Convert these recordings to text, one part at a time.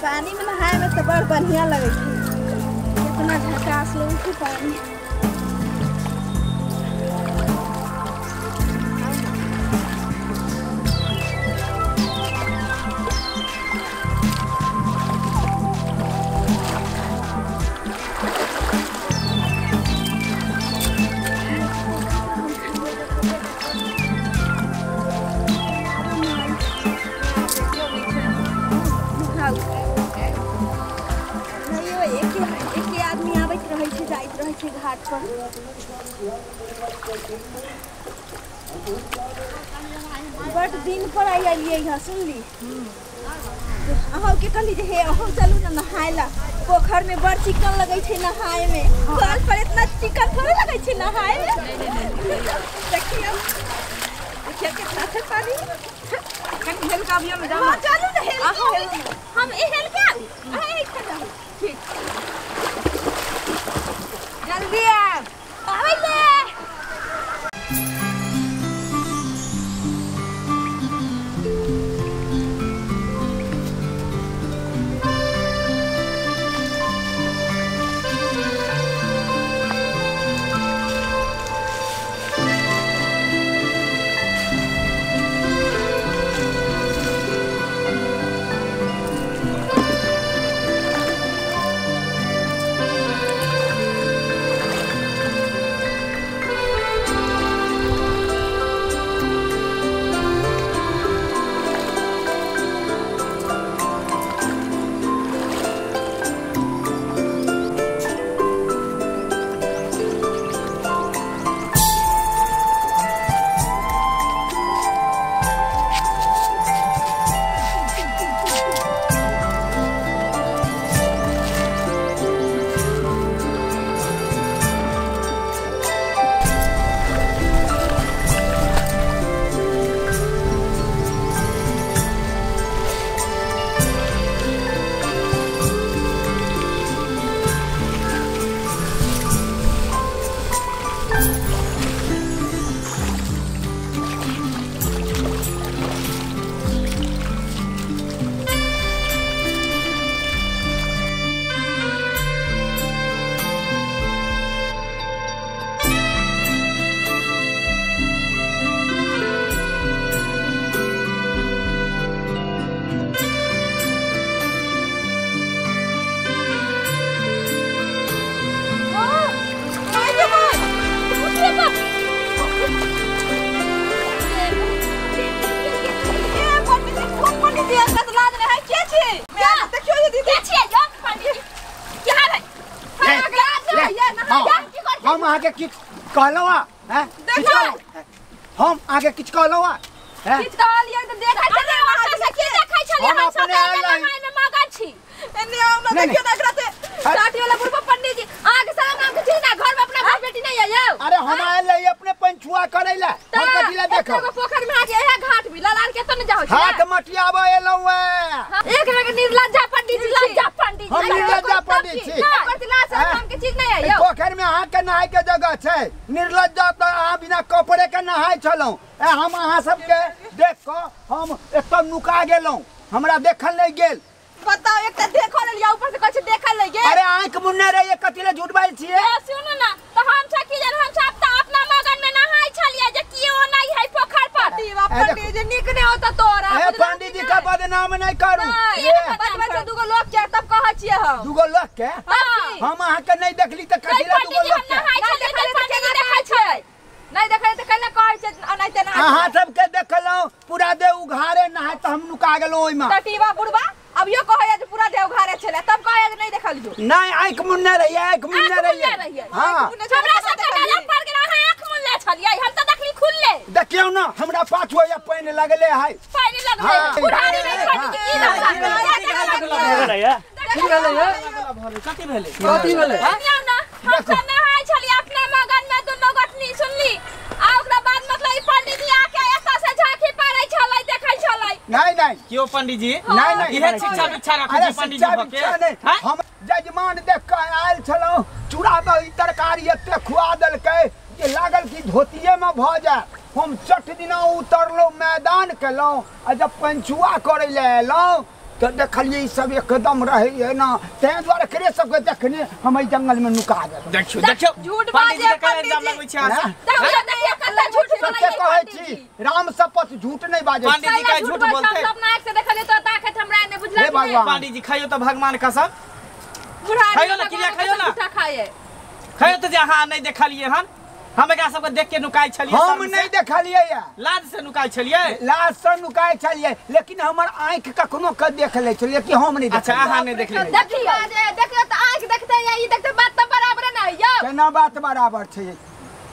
पानी में नहाए में तो बड़ बढ़िया लगे छै, इतना झकास लगे छै पानी। घाट पर बड दिन पर आइलियै हँ, सुनली अहाँ के कहली जे हे अहूँ चलू ने नहाय ला, पोखर में बड़ चिकन लगै छै नहाय में, कल पर इतना चिकन थोड़े लगै छै नहाय में। देखियौ देखियौ कितना छै पानी, कनी हेल के अबियौ ने, जाउ चलू ने हेल के, हम हेल के आउ, अहाँ एहिठाम रहू। ठीक जल्दी आब आबै ले। हम आगे किछ कहलौं हैं, हम आगे किछ कहलौं हैं, किछ कहलियै त देखै छलियै, वहां से की देखै छलियै, हम अपने नहाय में मगन छी, एने आउ न देखियौ न एकरा से साठी वाला बुढ़बा पंडित जी आगे शरम नाम के छी ना, घर में अपना भाई बेटी नहीं है यौ। अरे हम आयल रही अपने पंचुआ करै ला, हम कथि ला देखो एगो पोखर में आके एहा घाट भी लाल के तो न जाओ, हाथ मटियाबे एलौं हैं। एक रंग निर्लज्जा पंडित जी, लज्जा पंडित हम निर्लज्जा पंडित छी, शरम नाम के चीज नहीं है यौ। पोखर में अहाँ के नहाय के जगह छै, निर्लज्जा त अहाँ बिना कपड़े के नहाय छलौं, हम अहाँ सबके देख क हम एकदम नुका गेलौं, हमरा देखल नहीं गेल। बताओ एक त देखल लिया ऊपर से कहै छै देखल नहीं गेल। अरे आंख मुन्ने रहिए कथि ले झूठ बाजै छियै। सुनू ना त हम छ की जन हम सब त अपना मगन में नहाय छलियै जे कियो नहीं है पोखर पर। पंडित जी नीक नहीं होता तोरा, ए पंडित जी का बदनाम नहीं करू, बचपन से दुगो लोग के तब कहै छियै हम, दुगो लोग के हम अहाँ के नहीं देखली त कथि ले दुगो लोग के नहीं देखै देखै छै, नहीं देखै त केना कहै छै अनाइते ना। अहाँ सब के देखलौं पूरा देह उघारे नहाय त हम नुका गेलौं ओइमा। टटीवा बुढ़बा अब यो कहै जे पूरा देह उघारे छले तब कहै जे नहीं देखलियो। नहीं आंख मुन्ने रहिए, आंख मुन्ने रहिए। हां हमरा सब के नजर पड़ गेल, अहाँ आंख मुन्ने छलियै, हम त देखली खुलले। देखियौ ना हमरा पाछू या पानि लगले है, पानि लगले बुढ़ारी में पंडित जी की भेलै की भेलै कथी भेलै कथी भेलै ना हम सब नहाय छली अपना मगन में दुनो गोटनी सुनली आ ओकरा बाद मतलब ई पंडित जी आके एता से झांकी पारै छलै देखै छलै। नहीं नहीं क्यों पंडित जी नहीं नहीं इहे शिक्षा दीक्षा राखै छी पंडित जी भके। हम जजमान देख के आयल छलहुँ चूड़ा दही तरकारी एते खुआ देलकै जे लागल कि धोतिये में भ जाए। हम चट दिना उतरलहुँ मैदान केलहुँ आ जब पंचुआ करै लए एलहुँ तो देखलिए ई सब एकदम रहे है ना तें द्वारे करे सबके देखने हम एहि जंगल में नुका गेलहुँ। देखियो देखियो झूठ बाजे पंडित जी लगबै छै अहाँ। देखियो कते झूठ सत्य कहै छी राम शपथ झूठ नहीं बाजै। पंडित जी का झूठ बोलते सब नाक से देखलिए तो ताकत हमरा ने बुझला। पंडित जी खाइयो तो भगवान कसम बुढ़ा खाइयो ना क्रिया खाइयो ना खाइए खाइयो तो जे अहाँ नहीं देखलिए हन। हम एकरा सबके देख के नुकाइ छलिए। हम नहीं देखलिए या लाज से नुकाइ छलिए। लाज से नुकाइ छलिए लेकिन हमर आँख कखनो के देख ले छलिए कि हम नहीं। अच्छा अहाँ नहीं देखलिए। देखियो देखियो त आँख देखते या ई देखते बात त बराबर न है यौ। केना बात बराबर छै?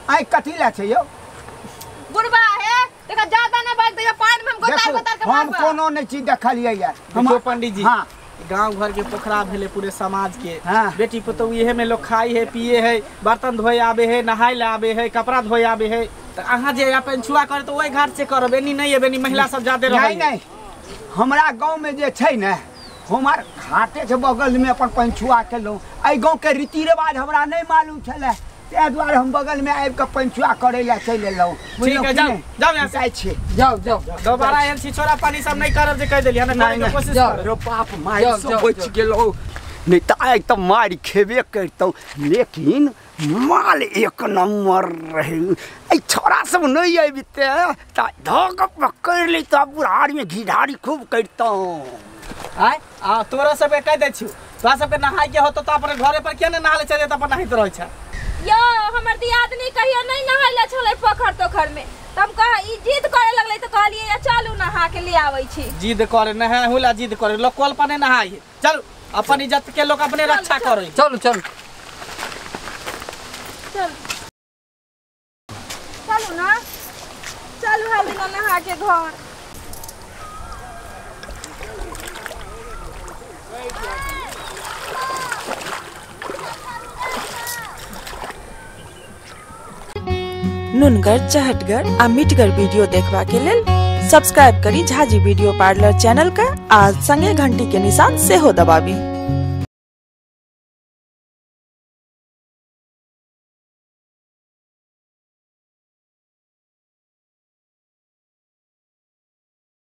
आँख कथी ला छै यौ? बुढ़बा है देखा ज्यादा न बाज दियो पानी में हम गोतार गोतार के हम कोनो नहीं चीज देखलिए या। हम पंडित जी हां गांव घर के पोखरा भेले पूरे समाज के। हाँ। बेटी पुतोह इहे में लोग खाई है पिए है बर्तन धोए आबे है नहाय ले आबे है कपड़ा धोए आबे है। तो अहाँ जे अपन छुआ करे तो ओहि घाट से करब एनी नहीं एबे महिला सब ज्यादा रहे। नहीं नहीं हमरा गांव में जे छै ने हमार घाटे के बगल में अपन पंचुआ केलहुँ। एहि गांव के रीति रिवाज हमरा नहीं मालूम छलै ताहि दुआरे हम बगल में आबि के पंचुआ करे ला चलि एलहुँ। ठीक है जाओ जाओ यहाँ से जाइ छी जाओ जाओ दोबारा एहन छिछोरा पानी सब नहीं करब जे कहि देलियै ना करे के कोशिश करब। रो बाप मारि से बचि गेलहुँ नहीं तऽ आइ तऽ मारि खेबे करितहुँ लेकिन माल एक नंबर रहे। एहि छोरा सब नहीं अबिते तऽ धऽ कऽ पकड़ि लैतहुँ बुढ़ारीमे घिढारी खूब करितहुँ। आय आ तोरा सबके कहि दै छियौ तोरा सबके नहाय के होतो तऽ अपन घरे पर किया ने नहा ले चल जेतऽ अपन नहाइत रहै छै। यो हमर दियादनी कहियो नहीं नहाय छलै पोखर तोखर में तब कह ई जिद करे लगलै त कहलिए चलू नहा के ले आबै छी। जिद करे नहाय होला जिद करे लोग कल पर नहीं नहाय। चलू अपन इज्जत के लोग अपने रक्षा करे। चलू चलू चल चलू ना चलू हल्दी ना नहा के घर। नुनगर चहटगर आ मिठगर वीडियो देखबा के लेल सब्सक्राइब करी झाजी वीडियो पार्लर चैनल का आ संगे घंटी के निशान सेहो दबाबी।